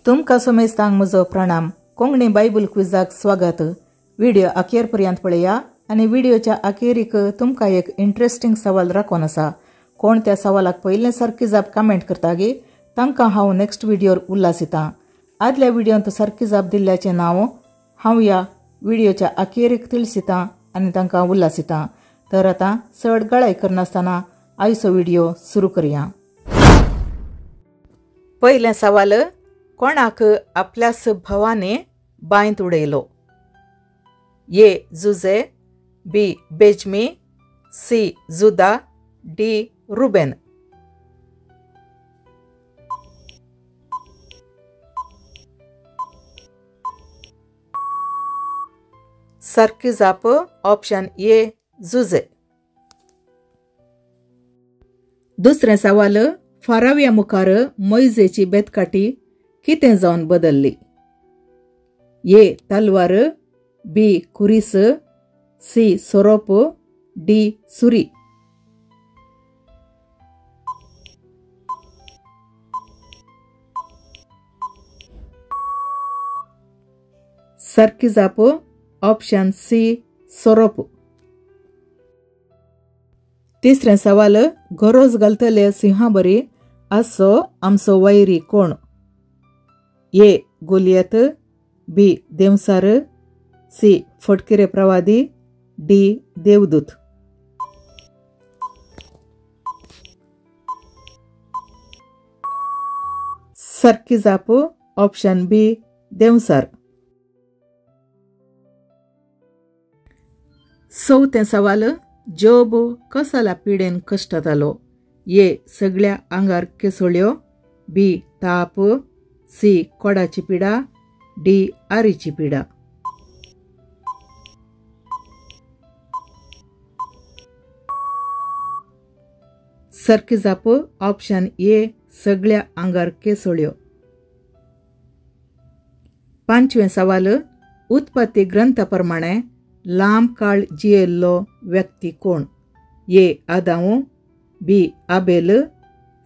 तुमकां समेस्तांक म्हजो प्रणाम. कोंकणी बायबल क्विजाक स्वागत. व्हिडिओ अखेर पर्यंत पळया आनी व्हिडिओच्या अखेरीक तुमकां एक इंट्रस्टिंग सवाल राखून आसा. कोण त्या सवालाक पयलें सारकी जाप कमेंट करता गे तांकां हांव नेक्स्ट व्हिडिओर उल्हासितां. आदल्या व्हिडियोंत सारकी जाप दिल्ल्याचें नांव हांव ह्या व्हिडिओच्या अखेरीक तिळसितां आनी तांकां उल्हासितां. तर आतां चड गळाय करनासतना आयचो व्हिडिओ सुरू करया. पयलें सवाल, कोणाक आपल्याच भावाने बांयत उडयलो? ए जुजे, बी बेजमी, सी जुदा, डी रुबेन. सारकी जाप ऑप्शन ए जुजे. दुसरें सवाल, फाराव्या मुखार मोयजेची बेतकाठी कितें जावन बदल्ली? ए तलवार, बी कुरीस, सी सोरोप, डी सुरी. सारकी जाप ऑप्शन सी सोरोप. तिसरें सवाल, गरज घालतले सिंहा बरी आसो आमचो वैरी कोण? ए गोलियत, बी देवसार, सी फटकिरे प्रवादी, डी देवदूत. सारकी जाप ऑप्शन बी देवसार. चवथें सवाल, जोब कसल्या पिडेन कश्टतालो? ए सगळ्या आंगार केसोळ्यो, बी ताप, सी कोडाची पिडा, डी आरीची पिडा. सारकी जाप ऑप्शन ए सगळ्या आंगार केसोळ्यो. पांचवें सवाल, उत्पत्ती ग्रंथा प्रमाणे लांब काळ जियेल्लो व्यक्ती कोण? ए आदांव, बी आबेल,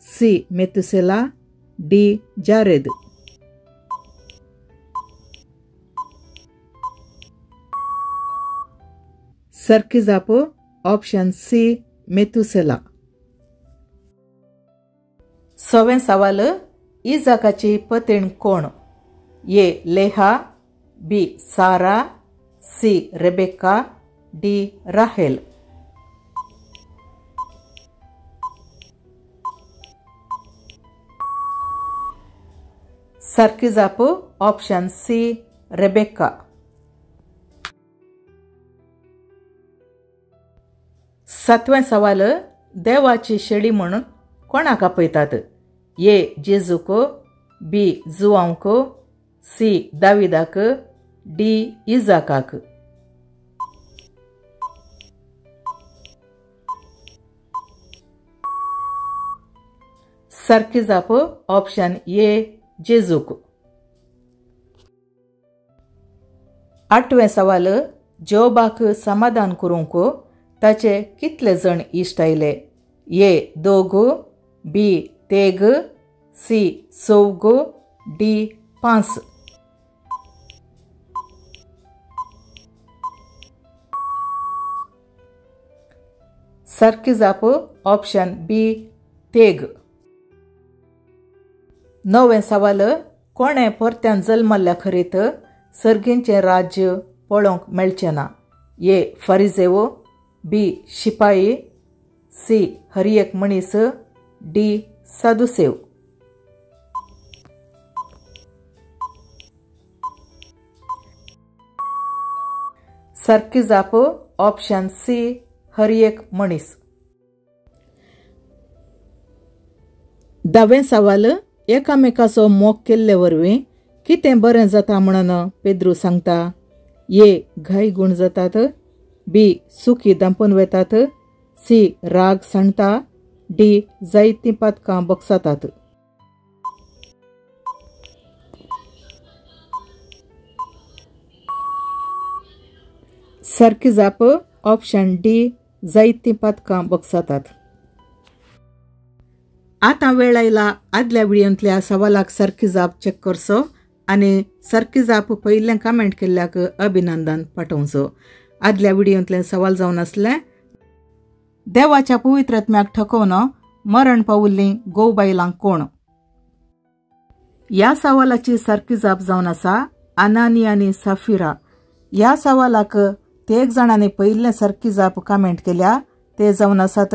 सी मेथुसेला, डी जारेद. सारकी जाप ऑप्शन सी मेथुसेला. सवें सवाल, इजाकाची पतीण कोण? ए लेहा, बी सारा, सी रेबेका, डी राहेल. सारकी जाप ऑप्शन सी रेबेका. सातवें सवाल, देवाची शेळी म्हणून कोणाक आपयतात? ए जेजूक, बी जुवांक, सी दाविदाक, डी इजाकाक. सारकी जाप ऑप्शन ए जेजूक. आठवें सवाल, जोबाक समाधान करूंक ताचे कितले जण इश्ट आयले? ए दोग, बी तेग, सी चौग, डी पांच. सारकी जाप ऑप्शन बी तेग. णवें सवाल, कोणें परत्यान जल्मल्ल्या खरीत सर्गींचें राज्य पळोवंक मेळचें ना? ए फारिजेव, बी शिपाई, सी हर एक मनीस, डी सादुसेव. सारकी जाप ऑप्शन सी हर एक मनीस. धावें सवाल, एकामेकाचो मोग केल्ले वरवीं कितें बरें जाता म्हणून पेद्रू सांगता? ए घाय गूण जातात, बी सुकी दांपून वेतात, सी राग सांडटा, डी जायतीं पातकां बगसातात. सारकी जाप ऑप्शन डी जायतीं पातकां बगसातात. आतां वेळ आयला आदल्या व्हिडियोंतल्या सवालाक सारकी जाप चॅक करचो आनी सारकी जाप पयलें कमेंट केल्ल्याक अभिनंदन पाठोवचो. आदल्या व्हिडियोंतलें सवाल जावन आसलें, देवाच्या पवित्र आत्म्याक ठकोवन मरण पावल्लीं गोव बायलांक कोण? ह्या सवालाची सारकी जाप जावन आसा अनानी आनी सफिरा. ह्या सवालाक तेग जाणांनी पयलें सारकी जाप कमेंट केल्या ते जावन आसात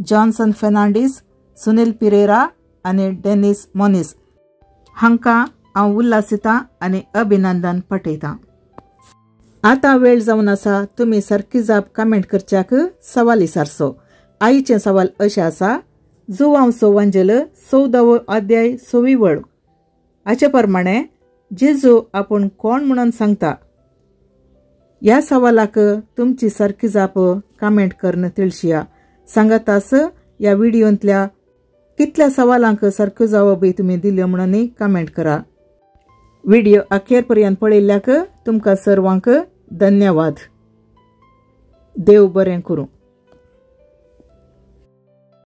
जॉन्सन फेर्नांडीस, सुनील पिरेरा आनी डेनिस मोनीस. हांकां हांव उल्हासितां आनी अभिनंदन पाठयतां. आतां वेळ जावन आसा तुमी सारकी जाप कमेंट करच्याक सवाल विचारचो. आईचें सवाल अशें आसा, जुवांव वांजेल 14वो अध्याय 6वी वळ. हाचे प्रमाणे जेजू आपूण कोण म्हणून सांगता? ह्या सवालाक तुमची सारकी जाप कमेंट करून तिळशिया. सांगातास ह्या व्हिडियोंतल्या कितल्या सवालांक सारक्यो जवाबी तुमी दिल्यो म्हणून कमेंट करा. व्हिडिओ अखेर पर्यंत पळयल्ल्याक तुमकां सर्वांक धन्यवाद. देव बरें करूं.